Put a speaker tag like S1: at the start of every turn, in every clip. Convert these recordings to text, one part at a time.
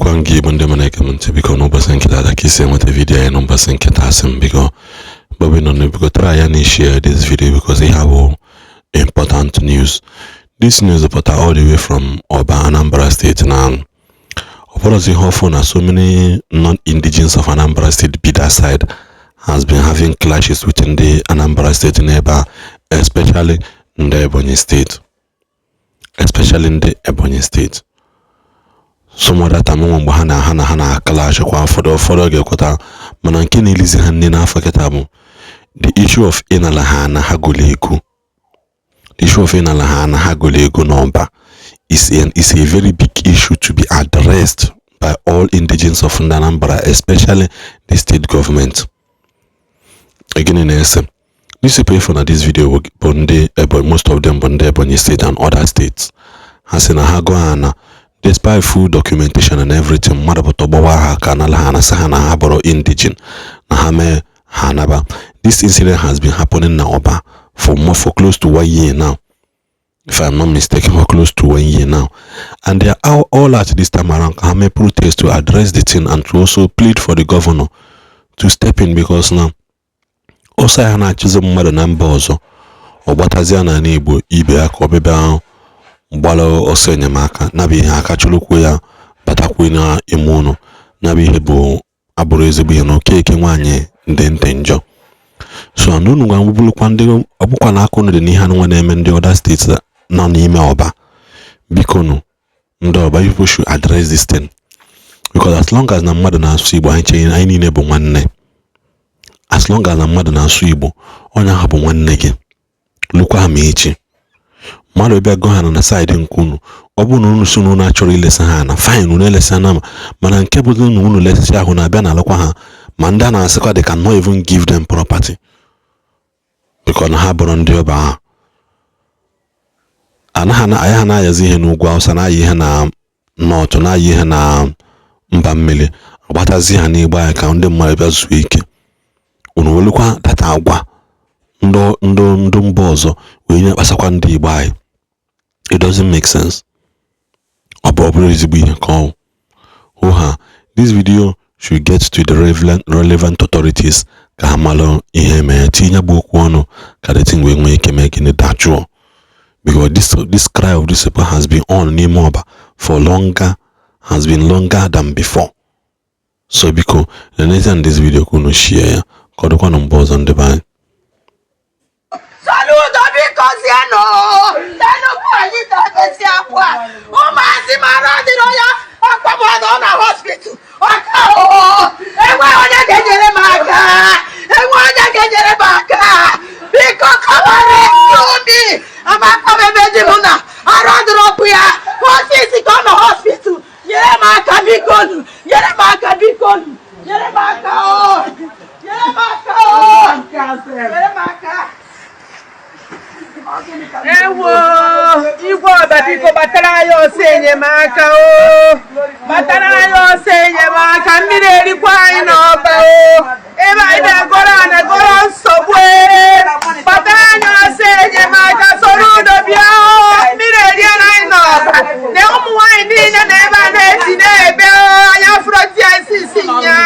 S1: Ekenekwa m gị, Igbo ndị ma na-ege m ntị. Biko, n'ụbọchị nke taa, ka isi enweta video anyị n'ụbọchị nke taa, asị m biko, Bobby nọ na, biko, try ya na share this video because ihe bụ important news. This news pụta all the way from Oba, Anambra State, na ọ bụrụzi ihe ọfụ na so many non-indigenes of Anambra State be that side has been having clashes with ndị Anambra State n'ebe a, especially ndị Ebonyi State, especially ndị Ebonyi State. Some other time nwe mgbe ha na clash kwa ụfọdụ oge ekweta, mana nke na-elizi ha nne n'afọ kịta bụ the issue of ịnala ha na ha golo ego. The issue of ịnala ha na ha golo ego n'Ọba is a very big issue to be addressed by all indigenes of Anambra, especially the state government. Gịnị na-ese? These people for na this video bụ ndị Ebonyi, most of them bụ ndị Ebonyi State and other states. Ha sị na ha gụọ ha na despite full documentation and everything, mmadụ pụta gbawa ha ka anala ha, na-asị ha na ha bụrụ indigene, na ha mee ha anaba. This incident has been happening na Oba for close to one year now, if I'm not mistaken, for close to one year now, and they are all out this time around ka ha mee protest to address the thing and to also plead for the governor to step in, because now ọsọ ya na-achụzi mmadụ na mba ọzọ, ọ gbatazie n'ala Igbo ibe ya ka ọbịbịa ahụ gbara ọsọ enyemaka nabụ ihe aka chụrụkwu ya batakwu n'ime ụlọ, nabụ ihe bụ abụrụ ezigbo ihe na okeke nwaanyị ndị ntị njọ. So and unu gwa bụrụkwa ndị ọbụkwa na aka unu dị n'ihe anụnwa na-eme ndị other states nọ n'ime Ọba. Biko nụ, ndị Ọba, you people should address this thing, because as long as na mmadụ na-asụ Igbo, anyị chere anyị niile bụ nwanne. As long as na mmadụ na-asụ Igbo, onye ahụ bụ nwanne gị. Lukwa ha ma echi mmadụ bịa gụọ ha na side nke unu, ọ bụrụ na unu si na unu achọrọ ilesa ha na fine, unu elesa na, mana nke bụ na unu lesịsị ahụ na-abịa na alụkwa ha, ma ndị a na-asịkwa they cannot even give them property because na ha bụrụ ndị ọba ahụ. Anaghị anyị ha na-ayazi ihe n'ugwu Awụsa, na-ayị ihe na north, na-ayị ihe na mba mmiri, agbatazi ha n'igbe anyị ka ndị mmadụ bịa zuo ike. Unu welukwa data agwa ndị mba ọzọ wee nye kpasakwa ndị Igbo anyị. It doesn't make sense. Ọ bụrụ ezigbo ihe ka ọ hụ ha. This video should get to the relevant authorities ka ha malụ ihe mee, tinye bụ okwu ọnụ ka the thing wee nwee ike mee gịnị, dajụọ, because this cry of this people has been on n'ime Ọba for longer, has been longer than before. So biko, lenezie this video ka unu share ya, ka ọ dịkwanụ mgbe ọzọ, ndị be anyị.
S2: Soludo, biko zienụ Tinubu, anyị na-ebesi akwa. Ụmụazị mara adịrọ ya akpamọnụ na hospital ọka. Enwe onye ga-enyere m aka? Enwe onye ga-enyere m aka? Biko, come and rescue me. Amaka m ebe di m na arụ adịrọkwu ya ọsịsị ka ọ nọ hospital. Nyere m aka, biko nụ. Nyere m aka, biko nụ. Nyere m aka o, nyere m aka o, nyere m aka.
S3: Ewo, igwe Ọba, biko gbatara anyị ọsọ enyemaka o, gbatara anyị ọsọ enyemaka. Mmiri erikwa anyị n'Ọba o, ebe anyị na-agọrọ anagọrọ nsogbu e. Gbatara anyị ọsọ enyemaka, soro udo bịa o. Mmiri eriela anyị n'Ọba na ụmụ nwaanyị niile na ebe a na-eti na-ebe o. Anya fụrụ isi nya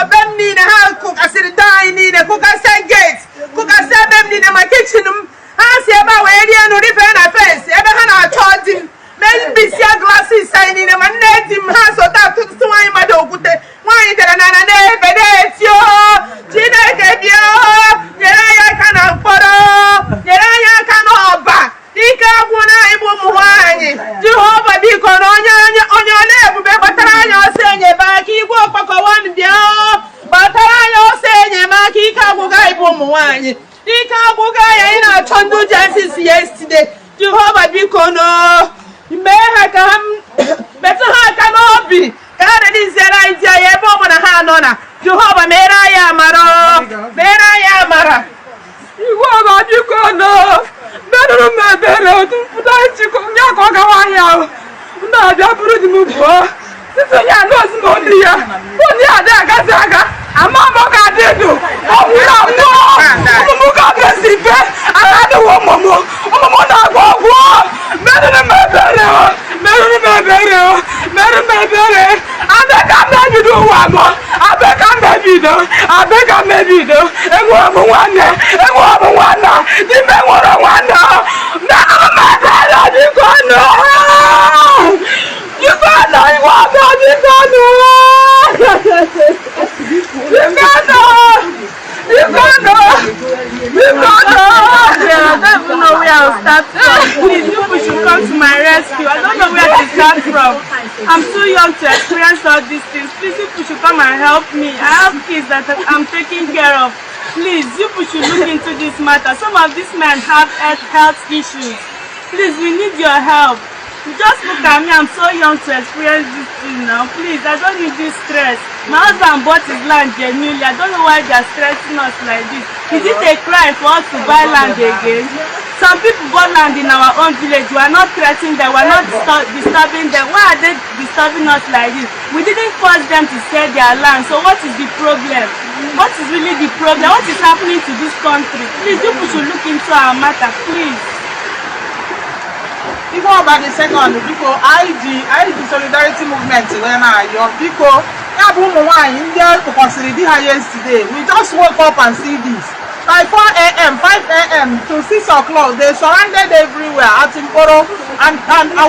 S3: ebe m niile, ha kụkasịrị doo anyị niile, kụkasịa gate, kụkasịa ebe m niile, ma kitchen m. Ha si ebe a wee rie nụ, rifee na fence ebe ha na-achọ di m, mebisia glasses anyị niile, ma nne di m. Ha sota tụtụ nwaanyị mmadụ okwute, nwaanyị dara n'ala na-ebe na-eti o. Chineke bịa o, nyere anyị aka na mkpọrọ, nyere anyị aka n'Ọba. Ike agwụna anyị bụ ụmụ nwaanyị. Jehova, biko, na onye onye ọla ebube, gbatara anyị ọsọ enyemaka. Igwe ọkpakọwan, bịa o, gbatara anyị ọsọ enyemaka. Ike agwụga anyị bụ ụmụ nwaanyị, ike agwụga anyị. Anyị na-achọ ndị justice yesterday. Jehova, biko no, mee ha ka ha metụ ha aka n'obi ka ha releasiere anyị di anyị ebe ọ bụla ha nọ na. Jehova, mere anyị amara o, mere anyị amara.
S4: Igwe Ọba, biko nọ, merụrụ m ebere. Otu mpụta chikọ ya ka ọ gawa ahịa ahụ, ndị abịa bụrụ di m pụọ site ya nọọsụ ma olu ya, olu ya adị agazi aga. Ama m ọ ga-adị ndụ, ọ nwụrụ anwụ. Ụmụ m ka besi be aka adịghị, ụmụ m, ụmụ m na-agba ọgwụ. Merụrụ m ebere o, merụrụ m ebere o, merụrụ m ebere. Ada. Abeg ka m ebido. Enwere m nwanne, enwere m nwanna di m, enwere nwanna. Menụrụ m ebere, biko nụ, biko nụ, Igwe Ọba, biko nụ, biko nụ, biko nụ, biko nụ.
S3: I don't even know where I'll start from. Please, you people should come to my rescue. I don't know where to start from. I'm too young to experience all these things. Please, you people should come and help me. I have kids that I'm taking care of. Please, you people should look into this matter. Some of these men have health issues. Please, we need your help. Just look at me. I'm so young to experience this thing now. Please, I don't need this stress. My husband bought his land genuinely. I don't know why they are stressing us like this. Is it a crime for us to buy land again? Some people bought land in our own village. We are not threatening them. We are not disturbing them. Why are they disturbing us like this? We didn't force them to sell their land. So what is the problem? What is really the problem? What is happening to this country? Please, you people should look into our matter, please.
S5: Igwe Ọba the Second, biko, anyị ji solidarity movement wee na-ayọ, biko. Ya bụ ụmụ nwaanyị ndị kpụkọsịrị di ha yesterday, we just woke up and see this by 4 a.m., 5 a.m. to 6 o'clock. They surrounded everywhere at Nkporo and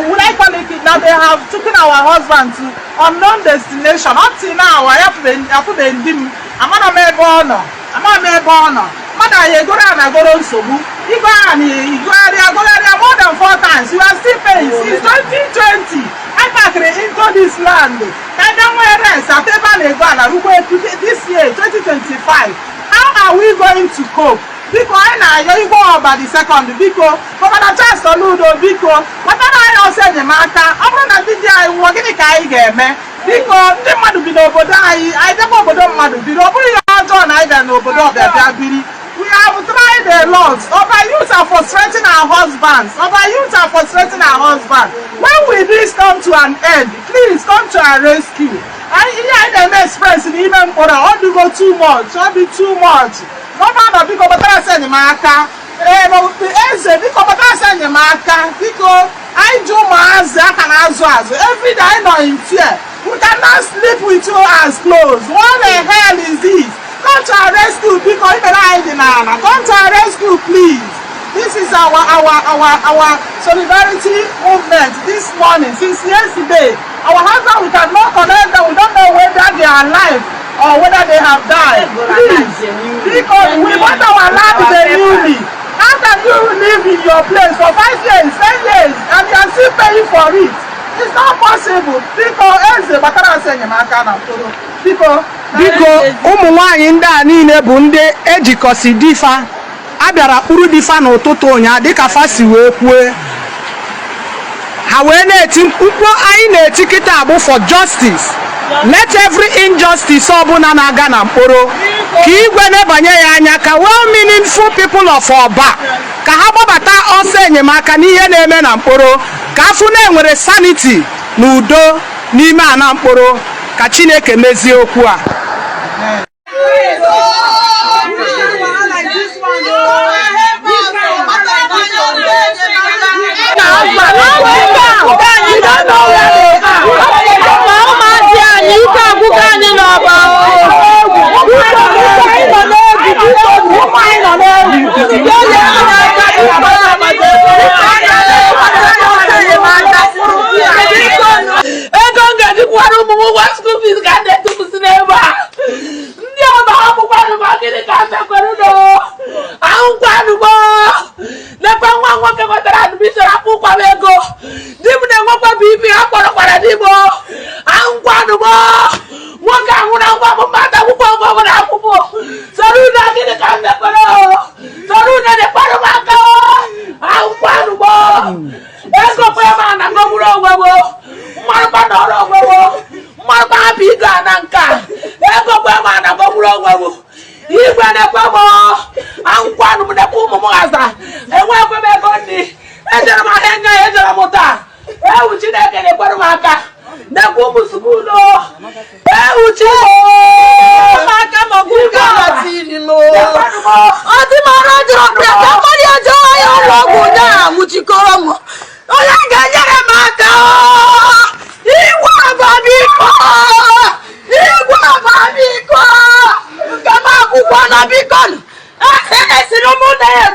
S5: would I call it kidnap? They have taken our husband to unknown destination. Up till now, anyị afụbeghị di m. Amara m ebe ọ nọ, ama m ebe ọ nọ. Mmadụ anyị egoro a na-agoro nsogbu igwe a na igogharịa gogharịa more than four times. You are still paying since 2020. I packed into this land ka ebe nwee rest at ebe a na-ego ala rukwa this year 2025. How are we going to cope? Biko, anyị na-ayọ Igwe Ọba the Second, biko, Governor Charles Soludo, biko, kpatara anyị ọsọ enyemaka. Ọ bụrụ na ndị di anyị nwụọ, gịnị ka anyị ga-eme? Biko, ndị mmadụ bi n'obodo anyị, anyị bịakwa obodo mmadụ biri. Ọ bụrụ ihe ọjọọ na anyị bịa n'obodo ọbịa bịa biri. We have tried a lot. Our youth are frustrating our husbands. Our youth are frustrating our husbands. When will this come to an end? Please come to our rescue. Anyị ihe anyị na-eme express n'ime mkpọrọ, ọ dịgo too much, ọ dị too much. Governor, biko, gbatara sị enyemaka. Ee, eze, biko, gbatara sị enyemaka. Biko, anyị ji ụmụazị aka na-azụ azụ. Every day anyị nọ in fear. We cannot sleep with two eyes closed. What the hell is this? Come to our rescue, biko, ikpere anyị dị n'ala. Come to our rescue, please. This is our solidarity movement this morning. Since yesterday, our husband, we cannot connect them. We don't know whether they are alive or whether they have died. Please, because we want our land genuinely. How can you live in your place for 5 years, 10 years, and you are still paying for it? It's not possible. Biko, eze, gbatara asị enyemaka na mkpụrụ. Biko.
S6: Biko, ụmụ nwanyị ndị a niile bụ ndị ejikọsi difa a bịara kpụrụ difa n'ụtụtụ ụnyaahụ, dịka fa si wee kwue. Ha wee na-eti mkpu. Anyị na-eti kịta bụ for justice. Let every injustice ọbụla na-aga na mkpụrụ ka igwe na-ebanye ya anya, ka well meaningful people of Ọba ka ha gbabata ọsọ enyemaka n'ihe na-eme na mkpụrụ, ka afụ na-enwere sanity na udo n'ime ana mkpụrụ, ka Chineke mezie okwu a.
S5: Please, oh, like this one, oh. This kind wahala like this one,
S2: We don't know where they are. Ma ụmụazị anyị, ike agwụgo anyị n'Ọba. Anyị nọ n'egwu, biko, ụmụ anyị nọ n'egwu. Bịa nyere anyị aka, biko. Enyemaka, biko.
S4: Ego m ga-ejikwara ụmụ m ụgwọ school fees ka m na-etufusị n'ebe a. Ndị Ọba akwụkwanụ ma gịnị ka m mekwere nụ? Ahụkwanụ m lekwa nwa m nwoke nwetara admission, akwụkwa m ego. Di m na-enwekwa BP, ha kpọrọkwara di m. Ahụkwanụ m nwoke ahụ na nwa m mmadụ akwụkwọ ụgwọ m na akwụkwọ soro unu. Gịnị ka m mekwere? Soro unu na-ekwarụ m aka. Ahụkwanụ m ego kwe m na ngogburu onwe m, mmarụkwa nọrọ onwe m, mmarụkwa hapụ igo a na nka ego kwe m na ngogburu onwe m. Igwe na-ekwe m, ahụkwanụ m nekwe ụmụ m ghaza enwekwe m ego nri. Ejere m ahịa nya, ejere m taa. Ewu, Chineke na-ekwere m aka. Nekwe ụmụ school. Ewu, Chineke.
S2: Aka ma ọgwụ nke a tiri m. Ọ dị m ọrụ jụrụ bịa ka mmadụ ejewa ya ụlọ ọgwụ ụnyaahụ nwụchikọrọ m. Onye ga-enyere m aka? Igwe Ọba, biko, Igwe Ọba, biko, nke m. Egbukwana, biko. Esiri ụmụnne ya.